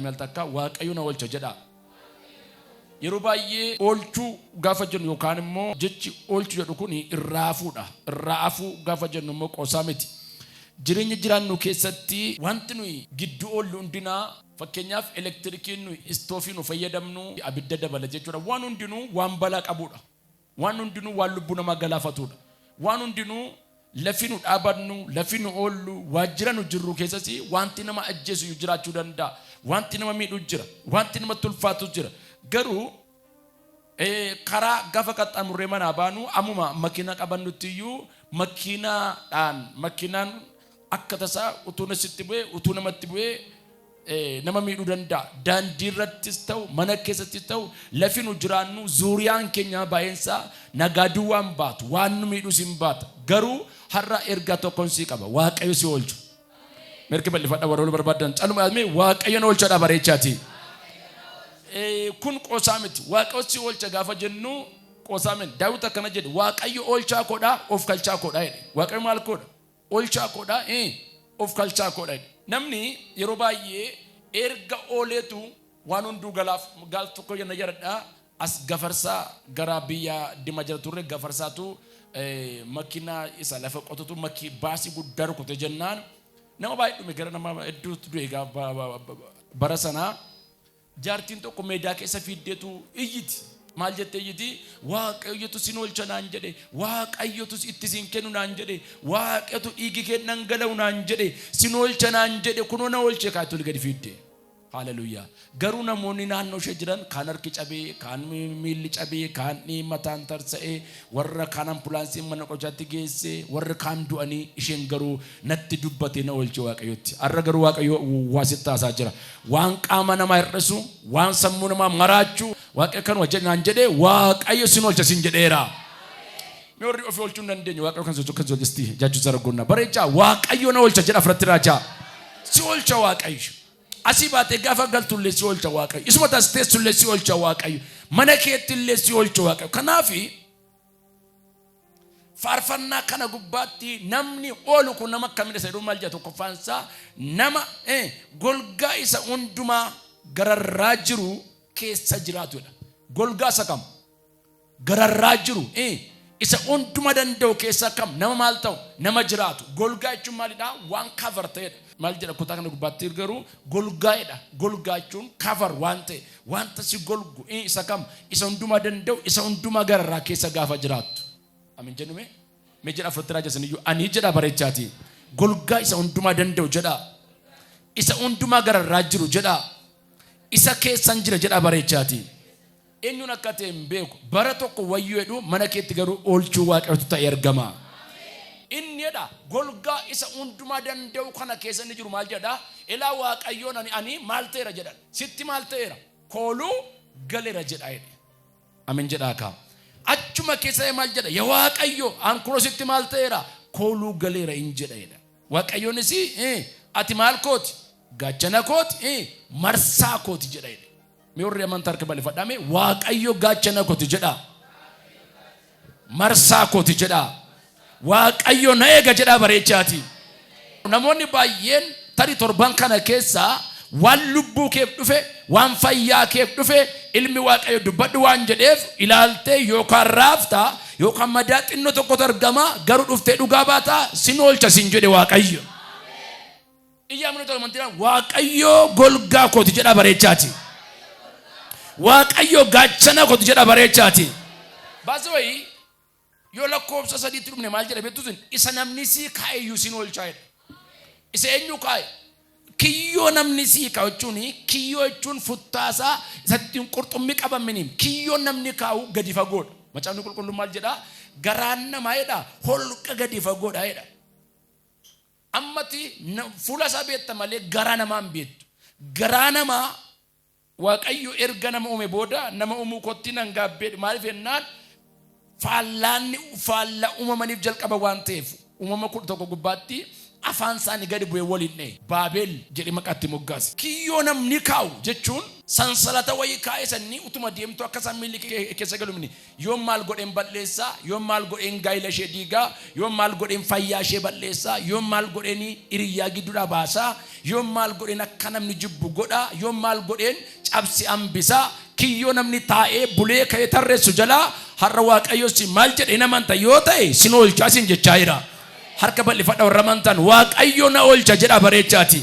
jedhame al takka Waaqayyo na oolcha jedha. Yeroo baay'ee oolchuu gaafa jennu yookaan immoo jechi oolchuu jedhu kun irraa hafuudha. Irraa hafuu gaafa jennu immoo qoosaa miti. Jireenya jiraannu keessatti wanti nuyi gidduu oollu hundinaa, fakkeenyaaf elektirikiin nuyi istoofii nu fayyadamnu abidda dabala jechuudha. Waan hundinuu waan balaa qabudha. Waan hundinuu waan lubbuu namaa galaafatudha. Waan hundinuu lafi nu dhaabannu, lafi nu oollu, waajjira nu jirru keessas wanti nama ajjeesu jiraachuu danda'a. Wanti nama miidhu jira. Wanti namatti ulfaatu jira. Garuu karaa gaafa qaxxaamurree manaa baanu, ammuma makiinaa qabannutti iyyuu, makiinaadhaan makiinaan akka tasaa utuu sitti bu'ee, utuu namatti bu'ee, nama miidhuu danda'a. Daandii irrattis ta'u, mana keessattis ta'u, lafi nu jiraannu zuuriyaan keenya baay'eensaa nagaa duwwaan baatu, waan nu miidhus hin baata. Garuu har'a ergaa tokkoon sii qaba. Waaqayyo si oolchu. Mirgi bal'ifadha warra barbaadan. Caluma Waaqayyo na oolchadha bareechaati. Kun qoosaa miti. Waaqayyo si oolcha gaafa jennu qoosaa miti. Daawit akkana jedhe: "Waaqayyo oolchaa koodha, of kalchaa koodha" jedhe. Waaqayyo maal koodha? Oolchaa koodha, of kalchaa koodha jedhe. Namni yeroo baay'ee erga ooleetu waan hunduu galaaf. Gaal tokko jenna jedhadha. As Gafarsaa gara biyya Dima jala turre, Gafarsaatu makiinaa isa lafa qotutu makii baasii guddaa rukute jennaan nama baay'ee dhume, gara nama hedduutu du'e bara sanaa. Jaartiin tokko meedaa keessa fiiddeetu iyyiti. Maal jettee iyyiti? "Waaqayyotu sin oolcha naan jedhe, Waaqayyotu itti sin kennu naan jedhe, Waaqayyotu dhiigi kee dhangala'u naan jedhe, sin oolcha naan jedhe, kunoo na oolche" kaatti gadi fiidde. Haaleluyyaa. Garuu namoonni naannoo ishee jiran kaan harki cabee, kaan miilli cabee, kaan mataan tarsa'ee, warra kaan ambulaansiin mana qochaatti geesse, warra kaan du'anii, isheen garuu natti dubbate, na oolche Waaqayyotti. Har'a garuu Waaqayyo waa sitti taasaa jira. Waan qaama namaa hir'isu, waan sammuu namaa maraachuu, Waaqayyo kanuma naan jedhee, Waaqayyo sin oolcha sin jedheera. Mee warri ofii oolchuu hin dandeenye Waaqayyo kan socho'u kan socho'u jechuu sargoonna. Bareechaa, Waaqayyo na oolcha jedha afratti raachaa. Si oolcha Waaqayyo. Asii baatee gaafa galtullee si oolcha Waaqayyo. Isuma tas teessullee si oolcha Waaqayyo. Mana keettillee si oolcha Waaqayyo. Kanaafi faarfannaa kana gubbaatti namni oolu kun nama akkamidha isa jedhu maal jedha? Tokkoffaan isaa nama golgaa isa hundumaa gararraa jiru keessa jiraatudha. Golgaa isa kam? Gararraa jiru isa hunduma danda'u keessa kam nama maal ta'u? Nama jiraatu. Golgaa jechuun maalidha? Waan cover ta'edha. Maal jedha kutaa kana gubbaatti garuu? Golgaa'edha. Golgaa jechuun cover waan ta'e, wanta si golgu isa kam? Isa hundumaa danda'u, isa hundumaa gararraa keessa gaafa jiraattu. Amin jennume? Mee jedha afurratti raajasan iyyuu ani jedha bareechaati. Golgaa isa hundumaa danda'u jedha. Isa hundumaa gararraa jiru jedha. Isa keessan jira jedha bareechaati. Eenyuun akka ta'e hin beeku. Bara tokko wayyuu jedhu, mana keetti garuu oolchuu Waaqayyotu ta'e argama. Inni jedha golgaa isa hundumaa danda'u kana keessa inni jiru maal jedha? Ilaa Waaqayyoon ani maal ta'eera jedhan. Sitti maal ta'eera? Kooluu galeera jedha jedhe. Amin jedhaa kaa. Achuma keessa maal jedha? Yaa Waaqayyo, an kunoo sitti maal ta'eera? Kooluu galeera hin jedha jedha. Waaqayyoonis ati maal kooti? Gaachana kooti, marsaa kooti jedha jedhe. Mee warri amantaa harka bal'ifadhaa, mee Waaqayyo gaachana kooti jedha. Marsaa kooti jedha. Waaqayyo na eega jedha bareechaati. Namoonni baay'een tarii torban kana keessaa waan lubbuu keef dhufe, waan fayyaa keef dhufe, ilmi Waaqayyo dubbadhu waan jedheef ilaaltee yookaan raaftaa yookaan madaa xinnoo tokkotu argama, garuu dhuftee dhugaa baataa, sin oolcha sin jedhe Waaqayyo. Iyyaa mana tokko amantiidhaan Waaqayyo golgaa kooti jedha bareechaati. Waaqayyo gaachana kooti jedha bareechaati. Baasii wayii yoo lakkoofsa sadiitti dhufne maal jedha beektu? Sun isa namni sii kaa'e iyyuu sin oolchaa jedha. Isa eenyu kaa'e? Kiyyoo namni sii kaa'u jechuun, kiyyoo jechuun futtaasaa isatti qurxummii qabaminiin kiyyoo namni kaa'u gadi fagoodha. Macaafni Qulqulluun maal jedhaa? Garaan namaa jedha holqa gadi fagoodha jedha. Ammati fuula isaa beekta malee garaa namaa hin beektu. Garaa namaa Waaqayyo erga nama uume booda, nama uumuu kootti nan gaabbee. Maaliif jennaan, faallaanni faallaa uumamaniif jalqaba waan ta'eef, uumama 11 gubbaatti afaan isaanii gadi bu'ee waliin dha'e. Baabel jedhee maqaatti moggaase. Kiyyoo namni kaa'u jechuun sansalata wayii kaa'e sanii utuma deemtu akka isaan miilli keessa galu mini. Yoom maal godheen balleessaa, yoom maal godheen gaa'ila ishee diigaa, yoom maal godheen fayyaa ishee balleessaa, yoom maal godheen hiriyyaa gidduudhaa baasaa, yoom maal godheen akka namni jibbu godhaa, yoom maal godheen cabsi hambisaa. Kiyyoo namni taa'ee bulee ka'ee tarreessu jalaa har'a Waaqayyo si maal jedhee namanta yoo ta'e sin oolchaa sin jechaa jira. Harka bal'ifadha warra amantan, Waaqayyo na oolcha jedha bareechaati.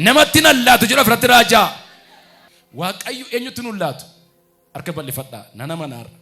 Namatti nan laatu jedha ofirratti raajaa. Waaqayyo eenyutti nun laatu? Harka bal'ifadhaa nan amana har'a.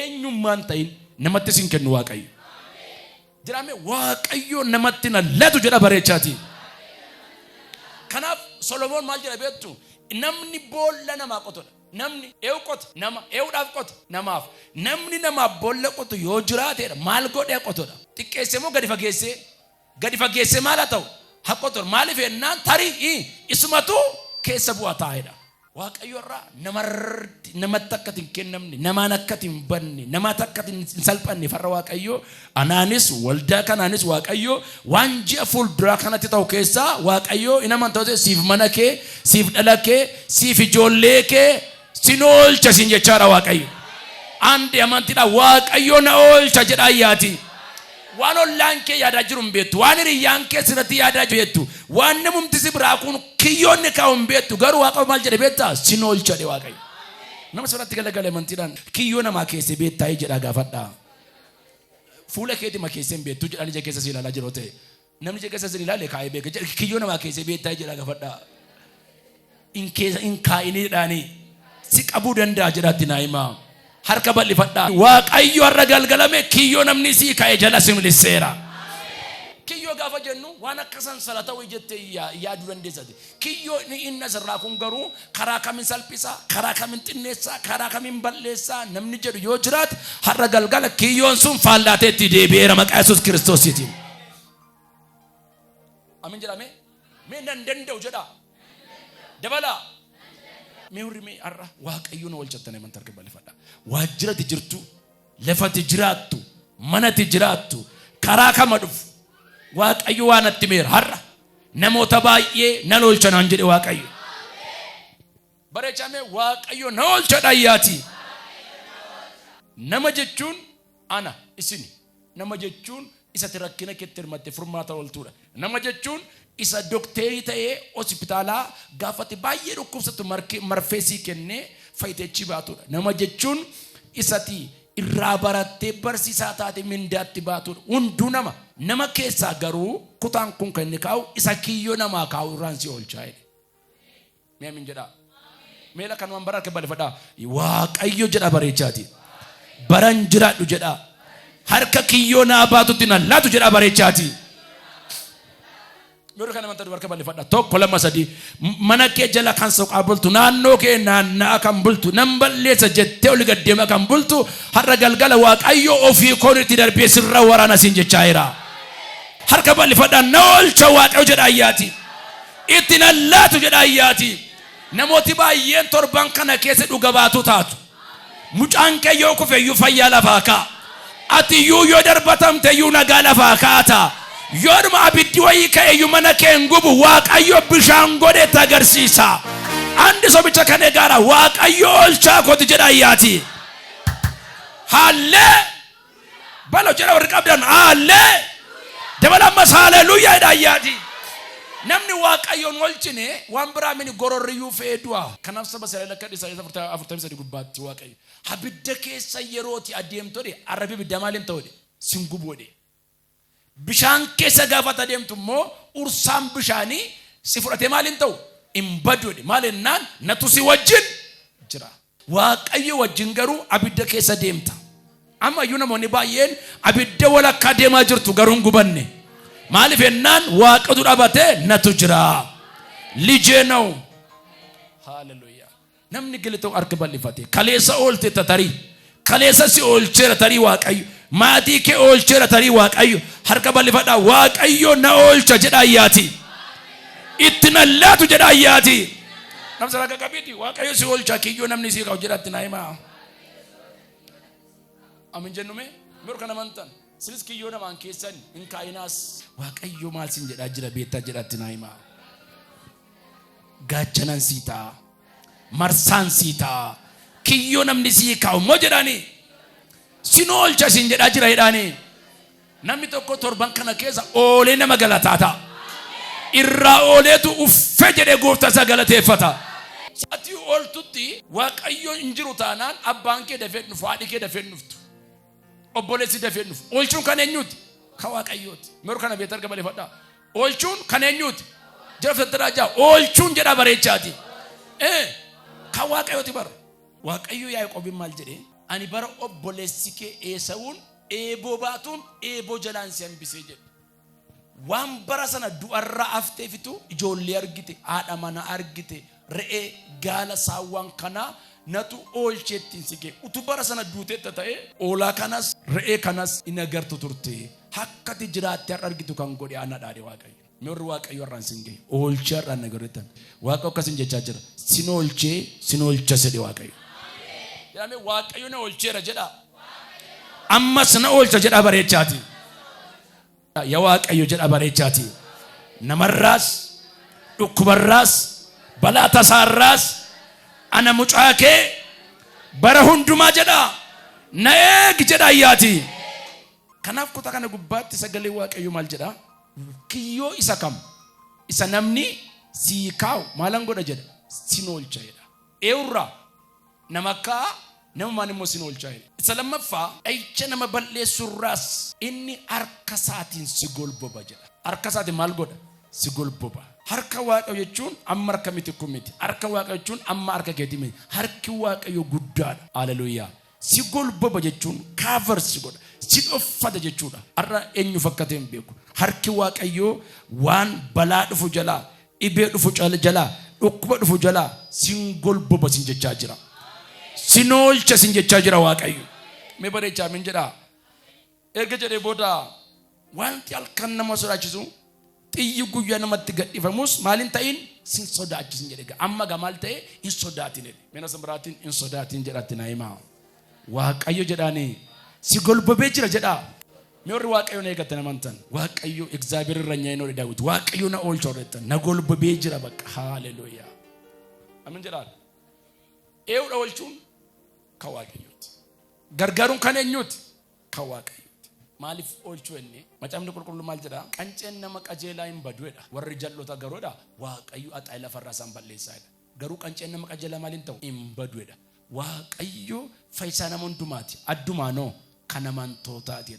Eenyummaan ta'in namatti sin kennu Waaqayyo. Jedhame Waaqayyo namatti nan laatu jedha bareechaati. Kanaaf Solomoon maal jedha beektu? Namni boolla namaa qotudha. Namni eewu qota? Nama eewudhaaf qota? Namaaf. Namni namaaf boolla qotu yoo jiraateedha maal godhee qotudha? Xiqqeessee moo gadi fageessee? Gadi fageessee maal haa ta'u? Haa qotudha. Maaliif jennaan tarii isumatu keessa bu'a taa'edha. Waaqayyo irraa namarratti namatti akka hin kennamne, namaan akka hin banne, namaatti akka hin salphanne farra Waaqayyo anaanis waldaa kanaanis Waaqayyo waan ji'a fuulduraa kanatti ta'u keessaa Waaqayyo hin amantaa siif mana kee, siif dhala kee, siif ijoollee kee sin oolcha sin jechaadha Waaqayyo. Andi amantiidha Waaqayyo na oolcha jedha ayyaati. Waan ollaan kee yaadaa jiru hin beektu. Waan hiriyyaan kee sirratti yaadaa jiru beektu. Waan namumti si biraa kun kiyyoonni kaa'u hin beektu. Garuu Waaqa maal jedhe beektaa? Sin oolcha jedhe Waaqayyo. Nama sirratti galagale amantiidhaan kiyyoo namaa keessee beektaa jedhaa gaafadhaa. Fuula keetima keessee hin beektu jedhaan ija keessa si ilaalaa jiru ta'e. Namni ija keessa si ilaale kaa'ee beeka. Kiyyoo namaa keessee beektaa jedhaa gaafadhaa. In keessa in kaa'inii jedhaanii si qabuu danda'a jedhaatti naa himaa. Harka bal'ifadhaa. Waaqayyo har'a galgalame kiyyoo namni sii kaa'e jala si miliseera. Kiyyoo gaafa jennu waan akka sansalata wayii jettee yaaduu dandeessati. Kiyyoo inni asirraa kun garuu karaa kamiin salphisaa, karaa kamiin xinneessaa, karaa kamiin balleessaa namni jedhu yoo jiraate har'a galgala kiyyoon sun faallaateetti itti deebi'eera maqaa Yesuus Kiristoosiitiin. Amin jedhame. Mee nan danda'u jedhaa. Dabalaa. Mee warri mee har'a Waaqayyo na oolchattan amantaa harka bal'ifadha. Waajjirati jirtu, lafati jiraattu, manati jiraattu, karaa kama dhufu. Waaqayyo waan natti meera har'a. Namoota baay'ee nan oolcha naan jedhe Waaqayyo. Bareechamee Waaqayyo na oolcha dhayyaati. Nama jechuun ana isini. Nama jechuun isatti rakkina keetti hirmatte furmaata ooltuudha. Nama jechuun isa dokteerii ta'ee hospitaalaa gaafate baay'ee dhukkubsatu marfee sii kennee fayyiteechi baatudha. Nama jechuun isati irraa barattee barsiisaa taate mindaatti baatudha. Hunduu nama. Nama keessaa garuu kutaan kun kan inni kaa'u isa kiyyoo namaa kaa'u irraan si oolchaa jedhe. Mee amin jedhaa. Meela kanumaan bara harka balifadhaa. Waaqayyo jedha bareechaati. Baran jiraadhu jedhaa. Harka kiyyoo naa baatutti na laatu jedha bareechaati. Yeroo kana amantaa harka balifadha. Tokko, lama, sadii. Mana kee jala kan soqaa bultu, naannoo kee naanna'aa kan bultu, nan balleessa jettee oli gaddeema kan bultu, har'a galgala Waaqayyo ofii koon itti darbee sirra waraana siin jechaa jira. Harka balifadhaa, na oolcha Waaqayyo jedha ayyaati. Itti nan laatu jedha ayyaati. Namooti baay'een torban kana keessa dhuga baatu taatu. Mucaan kee yoo kufe iyyuu fayyaa lafaa ka'a. Ati iyyuu yoo darbatamte iyyuu nagaa lafaa kaata. Yoodhuma abiddi wayii ka'e iyyuu mana kee hin gubu. Waaqayyo bishaan godhetti agarsiisa. Andi sobicha kan egaara Waaqayyo oolchaa kooti jedha ayyaati. Haallee balo jedha warri qabdan, haallee dabala ammas haaleluyyaa jedha ayyaati. Namni Waaqayyoon oolchine waan biraa mini gororriyyuu fe'ee du'a. Kanaaf saba Israa'el akka Isaayyaas 43 gubbaatti Waaqayyo abidda keessa yerooti adeemtu jedhe, arrabi ibiddaa maaliin ta'u jedhe? Sin gubu jedhe. Bishaan keessa gaafata adeemtu immoo ursaan bishaanii si fudhatee maaliin ta'u? Hin badu jedhe. Maal jennaan natu si wajjin jira. Waaqayyo wajjin garuu abidda keessa deemta. Amma iyyuu namoonni baay'een abidda walakkaa deemaa jirtu, garuu hin gubanne. Maaliif jennaan Waaqatu dhabatee natu jira. ልጄ ነው. Haaleluyyaa. Namni galatoon harka bal'ifate. Kaleessa oolte tarii. Kaleessa si oolcheera tarii Waaqayyo. Maatii kee oolcheera tarii Waaqayyo. Harka bal'ifadhaa, Waaqayyo na oolcha jedha ayyaati. Itti na laatu jedha ayyaati. Namni sana qaqqabiiti Waaqayyo si oolcha kiyyoo namni si qabu jedhatti naa himaa. Amin jennume mirga namantan. Sinis kiyyoo namaan keessan hin kaa'inaas. Waaqayyo maal sin jedhaa jira beektaa jedhaatti naa himaa. Gaachanan sii ta'a. Marsaan sii ta'a. Kiyyoo namni sii kaa'u immoo jedhaani. Sin oolcha sin jedhaa jira jedhaani. Namni tokko torban kana keessa oolee nama galataa ta'a. Irraa ooleetu uffee jedhee gooftaa isaa galateeffata. Sa'atii ooltutti Waaqayyo hin jiru taanaan abbaan kee dafee dhufu, haadhi kee dafee dhuftu. Obboleessi dafee dhufu. Oolchuun kan eenyuuti? Kan Waaqayyooti. Yeroo kana beektaa arga baleeffadhaa. Oolchuun kan eenyuuti? Jira fedderaa jaa. Oolchuun jedha bareechaati. Kan Waaqayyooti bara. Waaqayyo Yaaqoobiin maal jedhee? Ani bara obboleessi kee Eesawuun eeboo baatuun eeboo jalaan si hambisee jedhe. Waan bara sana du'arraa hafteefitu ijoollee argite, haadha mana argite, re'ee, gaala, saawwan kanaa natu oolchee ittiin si ga'e. Utuu bara sana duuteetta ta'e hoolaa kanas re'ee kanas hin agartu turte. Akkati jiraatte har'a argitu kan godhe anadha jedhe Waaqayyo. Mee warri Waaqayyo har'aan sin ga'e oolchee har'aan na garreettan. Waaqayyo akkasin jechaa jira. Sin oolchee sin oolcha jedhe Waaqayyo. Jedhame Waaqayyo na oolcheera jedhaa. Ammas na oolcha jedhaa bareechaati. Ya Waaqayyo jedha bareechaati. Namarraas, dhukkubarraas, balaa tasaarraas ana mucaa kee bara hundumaa jedha na eegi jedha ayyaati. Kanaaf kutaa kana gubbaatti sagalee Waaqayyo maal jedha? Kiyyoo isa kam? Isa namni sii kaa'u maalan godha jedha? Sin oolcha jedha. Eenyurraa? Nama kaa'a, namumaan immoo sin oolcha jedhe. Isa lammaffaa, dha'icha nama balleessurraas inni harka isaatiin si golboba jedha. Harka isaatiin maal godha? Si golboba. Harka Waaqayyo jechuun amma harka miti kun miti. Harka Waaqayyo jechuun amma harka keetii miti. Harki Waaqayyo guddaadha. Haleluuyaa. Si golboba jechuun cover si godha. Si dhoffata jechuudha. Har'a eenyuuf akka ta'e hin beeku. Harki Waaqayyoo waan balaa dhufu jalaa, dhibee dhufu jalaa, dhukkuba dhufu jalaa sin golboba sin jechaa jira. Sin oolcha sin jechaa jira Waaqayyo. Mee bareechaa min jedhaa. Erga jedhee booda wanti halkan nama sodaachisu xiyyi guyyaa namatti gadhiifamus maal hin ta'in sin sodaachisin jedhe. Amma gaa maal ta'e hin sodaatin jedhe. Mina simbiraatiin hin sodaatin jedhatti naa himaa. Waaqayyo jedhaanii si golbobee jira jedhaa. Mee warri Waaqayyo na eeggatan amantan. Waaqayyo እግዚአብሔር እረኛዬ ነው Daawit. Waaqayyo na oolcha warra na golbobee jira bakka. Haleluuyaa. Amin jedhaan. Eewudha oolchuun kan Waaqayyooti. Gargaaruun kan eenyuuti? Kan Waaqayyooti. Maaliif oolchuu inni? Macaafni qulqulluu maal jedhaa? Qanceen nama qajeelaa hin badu jedha. Warri jal'oota garuudha Waaqayyo haxaa'ee lafarraa isaan balleessaa jedha. Garuu qanceen nama qajeelaa maal hin ta'u? Hin badu jedha. Waaqayyo fayyisaa nama hundumaati. Addumaanoo kan amantootaati jedha.